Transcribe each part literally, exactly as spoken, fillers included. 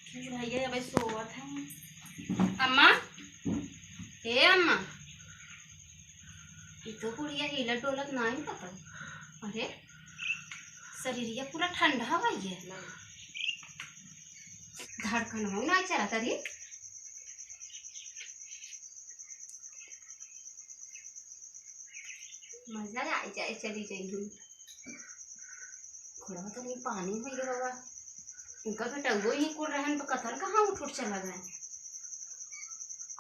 भैया अबे सोवत है। अम्मा, ए अम्मा, ई तो बुढ़िया हिलत डोलत नाहीं पता। अरे, शरीरिया पूरा ठंडा भइया। धड़कन हो ना चला तरी। मजा आ जाए, चली जाइए। घोड़वा तो नहीं पानी हो गया बाबा। इनका बेटा वो ही कुल रहन तो कतल कहाँ उठ उठ चला गए।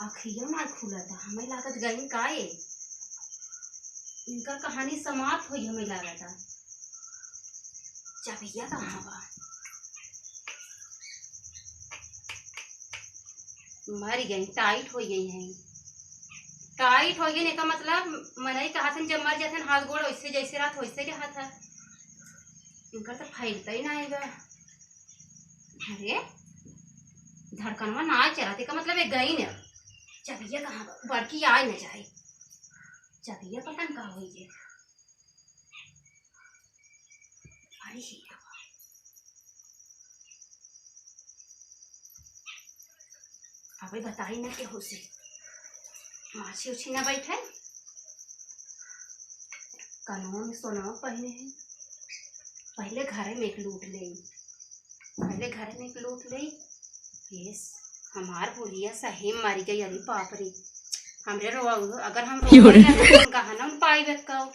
अखिया ना खुला था, हमें लागत गई का ये। इनका कहानी समाप्त हुई, हमें लागत था। चाबिया कहाँ बा? मर गई, टाइट हो गई है। टाइट हो गई, एका मतलब मनई कहा थन जब मर जाथन हाथ गोड़ वैसे जैसे रहत वैसे रहत है। इनकर तो फैलता ही ना आएगा। अरे, धड़कनवा ना चला, तेका मतलब एक गई न। चाबिया कहाँ बा? बड़की आए न जाए। चाबिया पता न का होई जे। अरे हे राम। अबे बताई ना केहू से। माछी उछी ना बैठे। कनवा में सोनवा पहने हैं। पहले घरे में एक लूट ले। पहले घरे में एक लूट ले। यस, हमार बुढ़िया सही मर गई। अरे बाप रे। हमरे रो, अगर हम रो गहना उन पाई बेकाओ।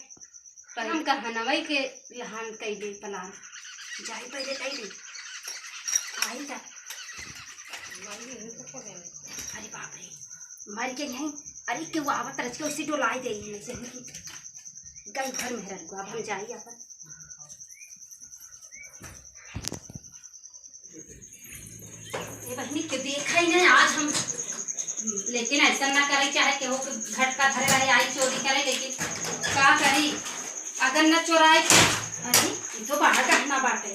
पर हम गहनवई के लहान कई दे पलान। जाई पहले कई दे। आई जा। अरे बाप रे, मर के नहीं। अरे केहू आवत रच के उसी डोलाई दे, नहीं सही की। गई घर में रह गो, अब हम जाई अपन। ए बहिनी, के देखा ही नहीं आज हम, लेकिन ऐसा ना करे, चाहे केहू के घटका धरे रहे, आई चोरी करे, लेकिन का करी, अगर न चोराए, अरे, ई तो बड़ा गहना बाटे,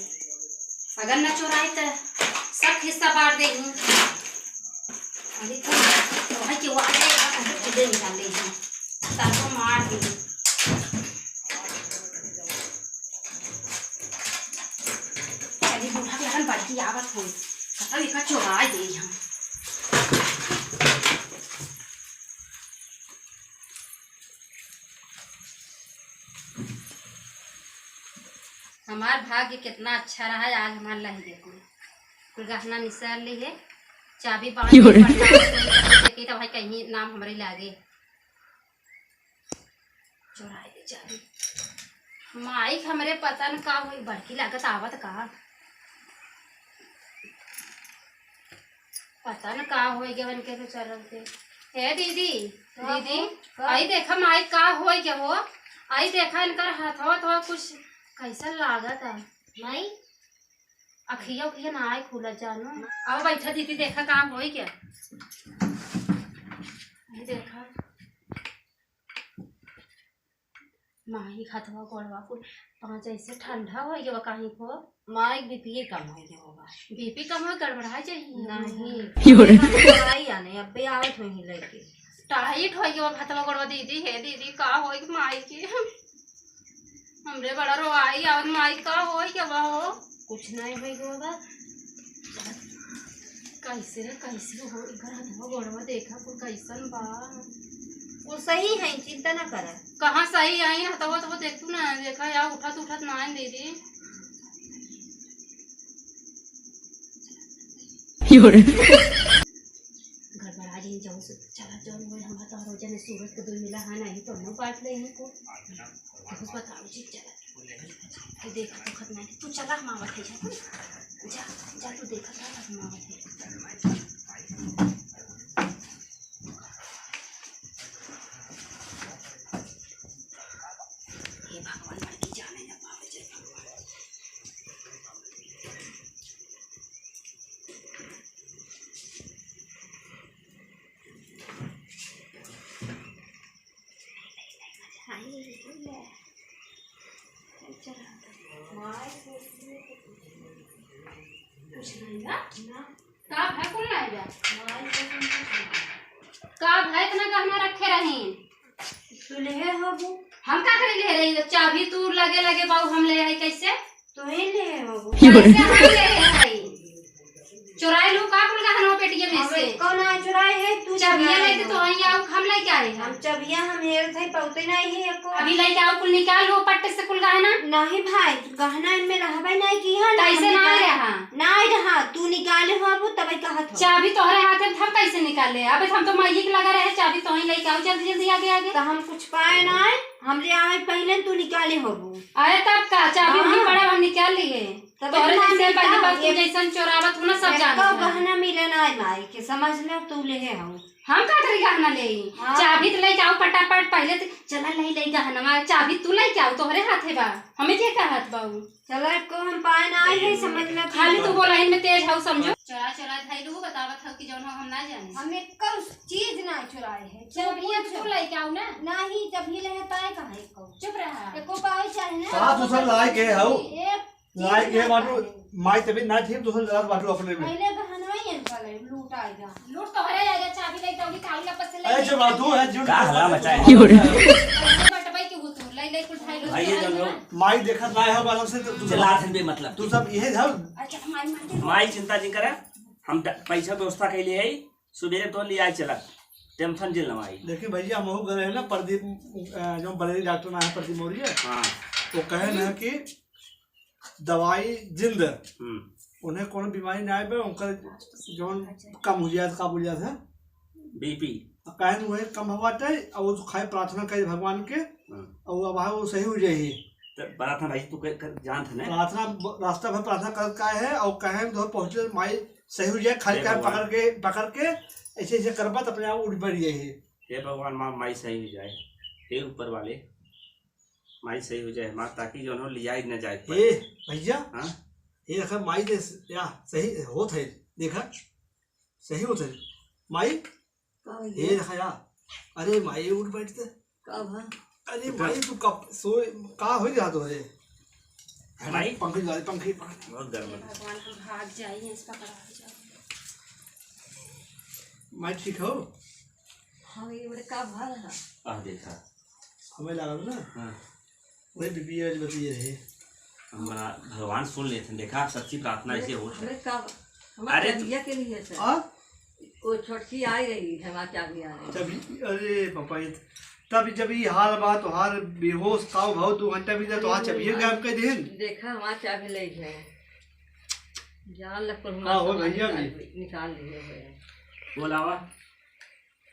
अगर न चोराए त सब हिस्सा बांट दे। अरे तो, तो है कि वो आ जाए, हम खुदे निकाल ले हैं, तब तो मार दे। अरे बूढ़ा के लगन बड़की आवत हो, कतौ एका चोराए दे हम। हमार भाग्य कितना अच्छा रहा है, आज हमार लह गए कुल, कुल गहना निसर ली है, चाबी बांध के पटना में देखी तो भाई कहीं नाम हमरे लागे। चोराई दे चाबी। माई के हमरे पता न का होई, बड़की लागत आवत का। पता न का होई गवन के बेचारन के। हे दीदी, हाँ दीदी, हो, का? आई देखा माई का होई गवा हो। आई देखा इनकर हथवा तो कुछ कैसन लागत है। माई? अखिया उखिया ना आए खुलत जानो। आओ बैठा दीदी, देखा का होई गवा। आई देखा। माई हथवा गोड़वा कुल पाँच ऐसे ठंडा होई गवा काहे को? माई बीपी कम होई गवा होगा। बीपी कम हो, गड़बड़ा जाई। नहीं। दवाई आने अबे आवत होई लेके। टाइट होई गवा हथवा गोड़वा दीदी, हे दीदी का होई माई के? हमरे बड़ा रोवाई आवत माई का होई गवा हो? कुछ नहीं होई गवा बा। कैसे, कैसे हो, एकर हथवा गोड़वा देखा, कुल कैसन बा। वो सही है, चिंता ना करा। कहाँ सही है, हथवा तो वो देख तू ना, देखा या उठत उठत ना है दीदी। गड़बड़ा जी, जौन से चला, जौन वो हमारा तो रोजा में सूरत के दुई मिला है, नहीं तो न बांट ले इनको। कुछ बताओ जी, चला। तू देखा तो खतना है। तू चला, हम आवत है, जा। जा, जा, तू देखा तो हम आवत है। हे भगवान, लड़की जाने ना पावे, जय भगवान। कुछ नहीं बा? ना। का भय कुल नहीं बा? ना, ये तो कुछ नहीं। का भय इतना गहना रखे रही? तू लेहे होबू। हम का करे ले रही? चाबी तू लगे लगे बाऊ हम ले आई कैसे? तू ही लेहे होबू। कैसे हम ले आई? चोराई लू का? कौन आ चुराए है? तू चबिया चुराए लेके हो। तो आई आओ, हम लेके आए हैं। हम चबिया हम हेर थे, पौते नहीं है एको। अभी लेके आओ, कुल निकाल लो पट्टे से कुल गहना। नहीं भाई, गहना इनमें रहबे नहीं की है ना, कैसे हम ना निकाल रहा? ना रहा, तू निकाले हो अब, तबे कहत हो। चाबी तोहरे हाथ में, हम कैसे निकाले? अबे हम तो माई के लगा रहे, चाबी तो ही लेके आओ, जल्दी जल्दी आगे आगे। तो हम कुछ पाए ना है, हमरे आवे पहले तू निकाले होबू। अरे तब का, चाबी हाँ। वहीं पड़ा, हम निकाल लिए। तब तोहरे इतना जैसे मिलता, पहली बार तू एक जैसन चोरावत हो ना, सब एको जानत हैं। गहना मिले ना है माई के, समझ ले, तू लेहे हो। हम का करी गहना ले? हाँ। चाबी तो लेके आओ फटाफट, पहले तो चला ले ले गहनवा, चाबी तू लेके आओ, तोहरे हाथे बा, हमें के का हाथ बा उ? चला, एको हम पाए ना आए है, समझ ले। खाली तू बोला इनमें तेज हौ, समझो। चोरा चोरा धइलू, बतावत हौ कि जौन हौ हम ना जाने। हम एको चीज ना चुराए है। चाबिया तो तू लेके आओ ना। नहीं, जब ही लेहे पाए कहाँ एको। चुप रहा। एको पावे चाहे ना। सास ससुर लाए के हौ। एक लाए के बाटू, माई तबीयत ना ठीक, दूसर जगह बाटू अपने में। पहले गहनवा ही इनका ले, लूट आएगा। लूट तोहरे आएगा, चाबी लेके आओगी, काऊ लपस से ले अरे ले। जो बाटू है, जो का हल्ला मचाए? बटवाई के हो तू, ले ले कुल भाई लोग भाई, ये चला जन लो। जाना। माई देखत ना है, बालम से तो तू चिल्लात हन बेमतलब। तू सब इहे जाओ। अच्छा, माई मार के माई चिंता जिन करे, हम ड-, पैसा व्यवस्था कैले है, सुबेरे तो ले आए चला, टेंशन जिन लमाई। देखिए भैया, हम हो गए हैं ना प्रदीप, अ, जो बरेली डॉक्टर ना है प्रदीप मौर्य, हाँ। वो कहे ना कि दवाई जिंद, हम्म। उन्हें कोनो बीमारी ना आए बे, उनकर जौन कम हो जाए, का बोल जात है? बीपी। आ काहे न वही कम हो बाटे, और वो खाए प्रार्थना करे भगवान के, हम्म। और अब वो सही हो जाए। तो प्रार्थना भाई तू कर, कर, जानत है ना? प्रार्थना ब-, रास्ता भर प्रार्थना करत का है, और कहे न तो पहुँचे माई सही हो जाए, खाली हे काहे भगवान। पकड़ के, पकड़ के ऐसे ऐसे करबा तो अपने आप उठ बैठ जाए। हे भगवान, माँ माई सही हो जाए, हे ऊपर वाले। माई सही हो जाए हमार, ताकि जौन हो लिया ही न जाए पाए। ए, भैया, हाँ? ये देखा माई दे, या, सही होत है, देखा, सही होत है। माई, का भैया? ये देखा या, अरे माई, उठ बैठ के। का भा? अरे माई, तू कब सोए, का हो गया तो है? माई? पंखे डाले, पंखे, पंखे। बहुत गर्म है। भगवान, हम भाग जाइए, इस पकड़ा हो जाओ। माई, ठीक हो? हाँ, ये बड़े का भा रहा? आह, देखा। हमें लागल ना? हाँ। वही बीपी आज बतिये रहे। हमारा भगवान सुन लेते हैं, देखा, सच्ची प्रार्थना ऐसे होत है। अरे का, हमारे अरे तो चबिया के लिए सर। आ? वो छोटकी आई रही है, हमारे चाबी आ रही है। तभी, अरे पापा, ये तब जब ये हाल बा, तोहार बेहोश, ताव भाव दो घंटा बीत जाए, तोहार चबिये गायब कर देहन। देखा, हमार चाबी ले गए। जान लग पर हमार हाँ, हो सामान भैया निकाल, भी। निकाल लिए हुए हैं। बोलावा।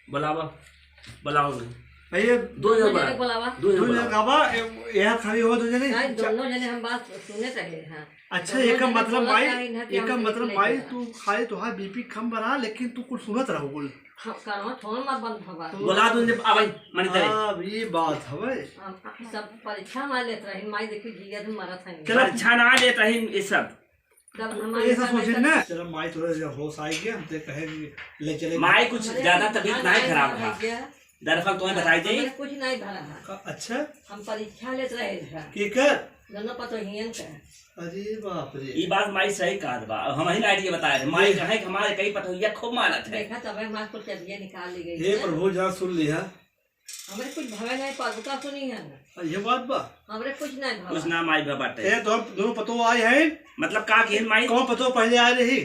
बोलावा, बोलाओ नहीं। भैया, दो जने दो जने बोला। बोलावा। दो जने दो जने बोलावा। बाबा, ए-, यहाँ खड़ी हो दो जने। नहीं, चा- दोनों जने हम बात सुने रहे हैं। अच्छा, दोनों एकर जने मतलब बोला माई, क्या इन्हें कि एकर हम मतलब देख माई, लेंगे। तू खाली तोहार बीपी कम बढ़ा, लेकिन तू कुछ सुनत रहो कुल। हाँ, कानवा थोड़ा ना बंद हवा। बोला दो जने, आ भाई, मनी तेरे। अब ये बात हवे। हम सब परीक्षा मार लेत रही, माई देखी जिया तुम मरत है। चलो। परीक्षा ना लेत रही ये सब। तब हमारे ऐसा घर में सोचे सब ना। चलो, माई थोड़ा सा होश आएगी, हम तो कहे कि ले चले। माई कुछ हमारे ज्यादा कुछ तबीयत ना नहीं है, खराब हमारे रहा। घर में दरअसल तुम्हें बताई जाई। हमारे कुछ नहीं भरा है। का-, अच्छा। हम परीक्षा लेत रहे थे। के कर? दोनों पतोहियन का। अरे बाप रे। ई बात माई सही कहत बा। अब हम ही लाइट ये बताए रहे। माई ये कहे कि हमारे कई पतोहिया खूब मानत है। देखा, तब हमारे कुछ चबिया निकाल ली गई हे है। प्रभु, जहाँ सुन लिया। हमरे कुछ भवे नहीं, प्रभु का सुनी है ना। ये बात बा। हमरे कुछ नहीं भवा। कुछ ना माई बा बाटे। ए, तो हम दोनों पतोह आए हैं। मतलब का किहन माई? कौन पतोह पहले आए रही?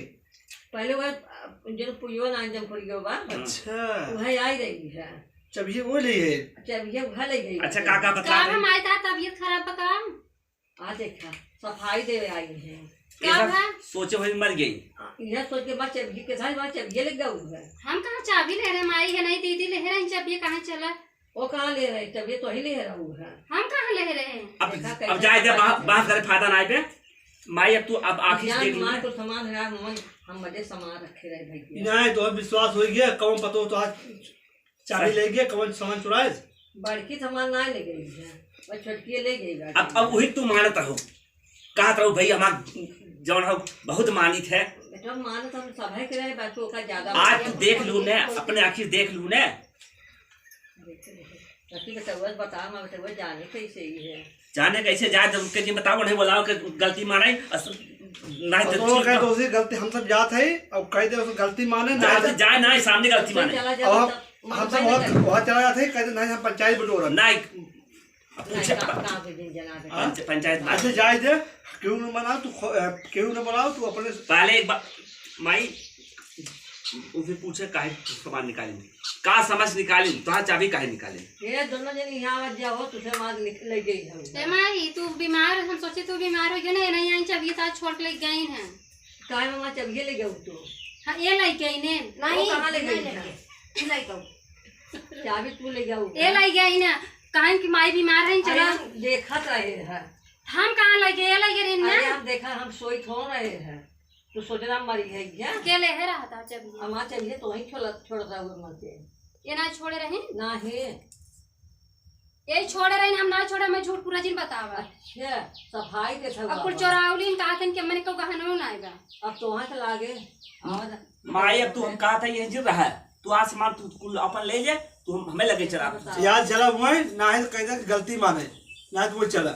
पहले वह, अ, जो पुइयो ना जब पुइयो बा। अच्छा। वह आई रही है। चबिया वो ले है। चबिया वह ले गई। अच्छा, का, का बतला का रही? हम आए था, तबीयत खराब बा का? आ देखा, सफाई देवे आई है। का ऐसा भा? सोचे हुए मर गई। यह सोच के बस चबिया के साथ बस चबिया लग गया हुआ है। हम कहाँ चाबी ले रहे, माई है नहीं, दीदी ले रहे, चाबी कहाँ चला? वो कहाँ ले रहे? चाबी तो ही ले रहा हुआ है। हम कहाँ ले रहे? अब, देखा, अब कैसे जाए दे, पता बा-, चला? बात करे फायदा ना आए बे। माई, अब तू अब आँखी से जान देख मार ले। तो सामान है, हम, हम बड़े सामान रखे रहे भैया। नहीं, तो अब विश्वास हो गया, कौन पता हो तो आज चाबी ले गया, कवन सामान चुराए? बड़की सामान ना ले गई है, बस छोटकी ले गई बाटे। अब, अब वही तू मानत हो, कहत रहो, "भाई, हमार जौन हो, बहुत मानित है।" बेटा, मानत हम सभे के रहे, बस ओका ज्यादा आज माने तू देख लू ने, अपने आँखी देख लू ने। देखिए, देखिए। छोटकी बेटा, वो बता, मैं बेटा, वो जाने कैसे ही है। जाने कैसे जाए, जब उनके जी बताओ, उन्हें बोलाओ कि गलती माने, अस-, नहीं तो तो ठीक कह ना। दो, उसी गलती हम सब जात है, अब कह दे, उसे गलती माने, ना जाए तो जाए। जाए, ना सामने गलती माने। चला जाए और तो हम, हम सब वहाँ, वहाँ चला जाते हैं, कहते, "नहीं, हम पंचायत बटोरा।" नहीं। अब नहीं, पूछे कहाँ, प-, कहाँ के दिन जना दे? पंच-, पंचायत में। अच्छा, जाए दे, क्यों न मनाओ तू, खो-, अ, क्यों न मनाओ तू अपने पहले एक बार, माई, उसे पूछे काहे सामान निकाली, का समझ निकाली, तोहार चाबी काहे निकाली? ये दोनों जने यहाँ आवत जाओ, तुझे मार ले, ले गई है। ए माई, तू बीमार, हम सोचे तू बीमार हो गया ना, नहीं आई चाबी तो छोड़ के ले गई हैं। काहे मामा चाबी ले गऊ तू? हाँ, ये ले गई ने। वो नहीं, कहाँ ले गई नहीं है? लेके। तू ले गऊ। चाबी तू ले जाऊ। ये ले गई ना, कहें कि माई बीमार है, अरे चला। हम देखत रहे हैं। हम कहाँ ले गए? ये ले गए ना। अरे हम देखा, हम सोई थो रहे हैं। तू सोचना मरी है क्या? के ले है रहा था चाबी? हमार चाबी तो वहीं छोड़, छोड़ रहा हुआ मर के। ये ना छोड़े रहे? ना है। यही छोड़े रहे, हम ना छोड़े, हमें झूठ पूरा जिन बतावा। अच्छा, सफाई के सब अब कुल बाबा। चोरावली कहा थन कि हमने को गहनो ना आएगा। अब तो वहाँ के लागे। आवाज माई, अब तू हम कहा था ये जिन रहा है, तू आसमान तू कुल अपन ले ले, तू हम, हमें लगे चला। यार चला हुआ है, ना है तो कह दे कि गलती माने, ना है तो वो चला।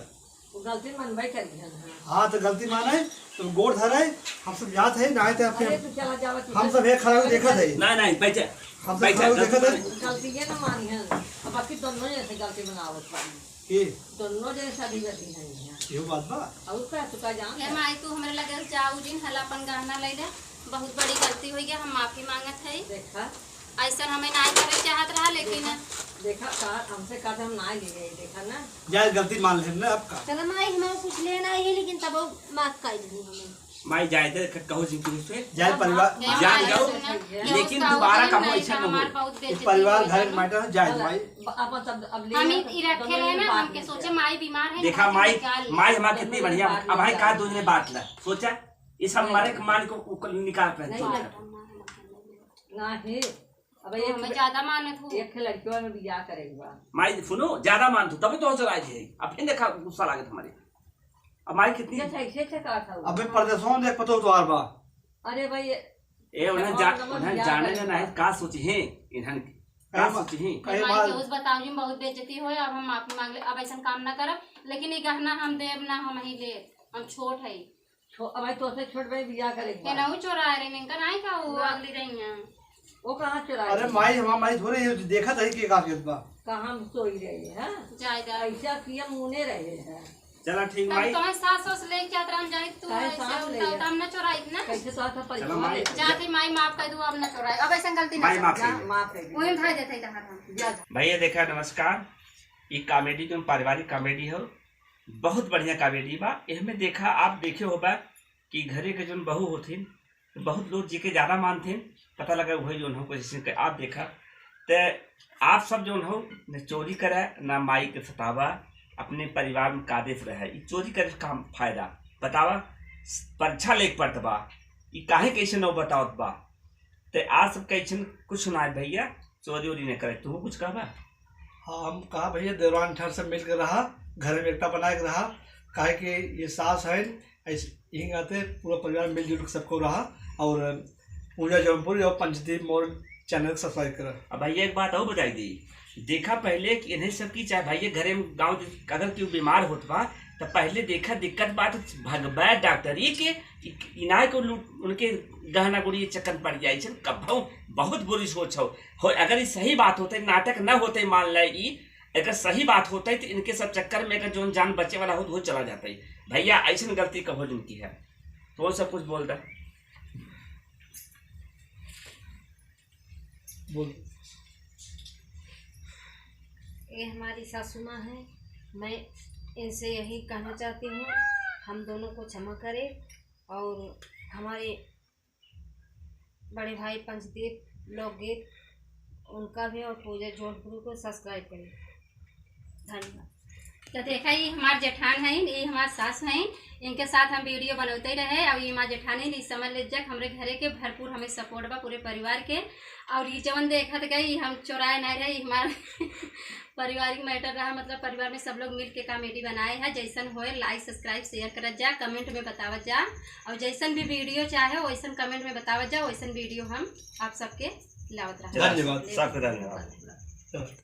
वो गलती मनबे करी है ना। हाँ, तो गलती माने, तो गोड़ धरे, हम सब जात है, ना है तो अरे, अपने तू चला जावा, तू हम सब एक खड़ा देखत है। ना, नहीं, बैठे। हम सब बैठे, खड़ा गलती देखत है। माने। गलती ये ना मानी है, अब बाकी दोनों जैसे गलती बनावत बानी। के? दोनों जने शादी करती हैं यहाँ। यो बात बा? और का, तू का जान ए ले? माई, तू हमरे लगे जाऊ जिन, हला अपन गहना ले ले। बहुत बड़ी गलती हो गया, हम माफी मांगत है। देखा? ऐसा हमें ना करे चाहत रहा, लेकिन देखा, देखा, का, हमसे कहा था, हम ना ले गए, देखा ना? जाए, गलती मान ले हमने, अब का? चलो माई, हमारा कुछ लेना है, लेकिन तब वो माफ कर दी हमें। माई जाए दे, क-, कहो जिनकी उससे। जाए परिवार। ए जान माई, जाओ, सुना, लेकिन केहू दोबारा का कहो नहीं, ऐसा न हो। हमार बहुत इस बेइज्जती परिवार होई घर जानो। Matter है, जाए दे माई। ब-, अब मतलब, अब ले हम ले, इ-, इ रखे दोनों रहे जने ना, बात हमके में सोचे जाए। माई बीमार है, देखा ना, माई, निकाल माई हमार ले। कितनी बढ़िया, अब भाई का दोनों जने बात ला, सोचा, ये सब नहीं। हमारे मान को ऊपर निकाल रहे हैं, नहीं, छोड़ नहीं। कर। नहीं। अब तो एक हमें ज्यादा मानत हो। एक लड़कियों में बियाह करेगा। माई सुनो, ज्यादा मानत हो, तभी तो चला है। अब फिर देखा गुस्सा लागत हमारे। अब माई कितनी अच्छा, ऐसे, ऐसे कहा था वो। अबे परदेसों में देख पतो तो आर बा। अरे भाई, ये ए, उन्हें जा-, उन्हें जाने देना है, का सोची है इन्हन, का सोची है? ए माई, केहू से बताओ जी, बहुत बेइज्जती होए, अब हम माफी मांग ले, अब ऐसन काम ना करब, लेकिन ये गहना हम देब ना, हम ही लेब, हम छोट है। छो-, अब भाई, तोसे छोट भाई बियाह करे के बाद। केनहू चोराए रही, इनका नाई का वो ना। अगली रही हैं। वो कहाँ चोराए अरे रही? माई, हमार माई थोड़े, ये देखा था कि का करत बा। कहाँ हम सोई रहे हैं? जाए दे। ऐसा किया मुने रहे हैं। चला ठीक तब माई। तो हम सास वास लेके जात रहन जाए, तू काहे ऐसे सास ले उल्टा जा? उल्टा हम ना चोराई ना। कैसे तो आता चला परिवार माई। है। जाते माई माफ कर दू, अब ना चोराई, अब ऐसा गलती ना माई माफ करी। कर दे। माफ कर दे। वही भाई देते ही तहार हम। जा, जा। भैया देखा, नमस्कार, ये comedy जो पारिवारिक comedy हो, बहुत बढ़िया comedy बा। एहमे देखा, आप देखे होबा कि घरे के जौन बहू होथिन, बहुत लोग जेके ज्यादा मानथिन, पता लगा उहे जौन हो कोई जैसे के आप देखा। ते आप सब जौन हो, न चोरी करे, ना माई के सतावा, अपने परिवार में कादेस रहे। ई चोरी करे का फायदा बतावा, परीक्षा लेके पड़त बा, ई काहे कैसे न बतावत बा। ते आज सब कैसन कुछ ना है भैया, चोरी वोरी नहीं करे। तू कुछ कहबा? हाँ, हम कहा भैया, देवरान ठर से मिल के रहा, घर में एकता बनाए के रहा, काहे कि ये सास है, ऐसे यही कहते पूरा परिवार मिलजुल के सबको रहा। और पूजा जौनपुर और पंचदीप मौर्य channel subscribe करा। अब भैया एक बात और बताई दी, देखा पहले कि इन्हें सब की चाहे भैया घरे में गाँव दे-, अगर केहू बीमार होत बा, त पहले देखा दिक्कत बात भगबा डॉक्टरी के, इ-, इनाय को लूट, उनके गहना गुड़ी चक्कर पड़ जाए छन, कब बहुत बुरी सोच हो। हो, अगर ई सही बात होते, नाटक न होते, मान ले ई, अगर सही बात होते, तो इनके सब चक्कर में अगर जौन जान बचे वाला हो, तो वो चला जाता है। भैया, ऐसन गलती कबो जिन की है, तो वो सब कुछ बोल दे। बोल। ये हमारी सासू माँ हैं, मैं इनसे यही कहना चाहती हूँ, हम दोनों को क्षमा करें और हमारे बड़े भाई पंचदीप लोकगीत, उनका भी और पूजा जौनपुरी को subscribe करें। धन्यवाद। तो देखा, ये हमार जेठान हैं, ये हमार सास हैं, इनके साथ हम video बनौते ही रहे। और ये हमार जेठान हैं, ये समझ ले जा, हमरे घरे के भरपूर हमें support बा पूरे परिवार के। और ये जवन देखत गए, ये हम चोराए नहीं रहे, ये हमार पारिवारिक matter रहा, मतलब परिवार में सब लोग मिल के comedy बनाए हैं। जैसन होए, like, subscribe, share करत जा, comment में बतावत जा, और जैसन भी video चाहे वैसन comment में बतावत जा, वैसन video हम आप सबके लावत रहब। धन्यवाद। सबके धन्यवाद।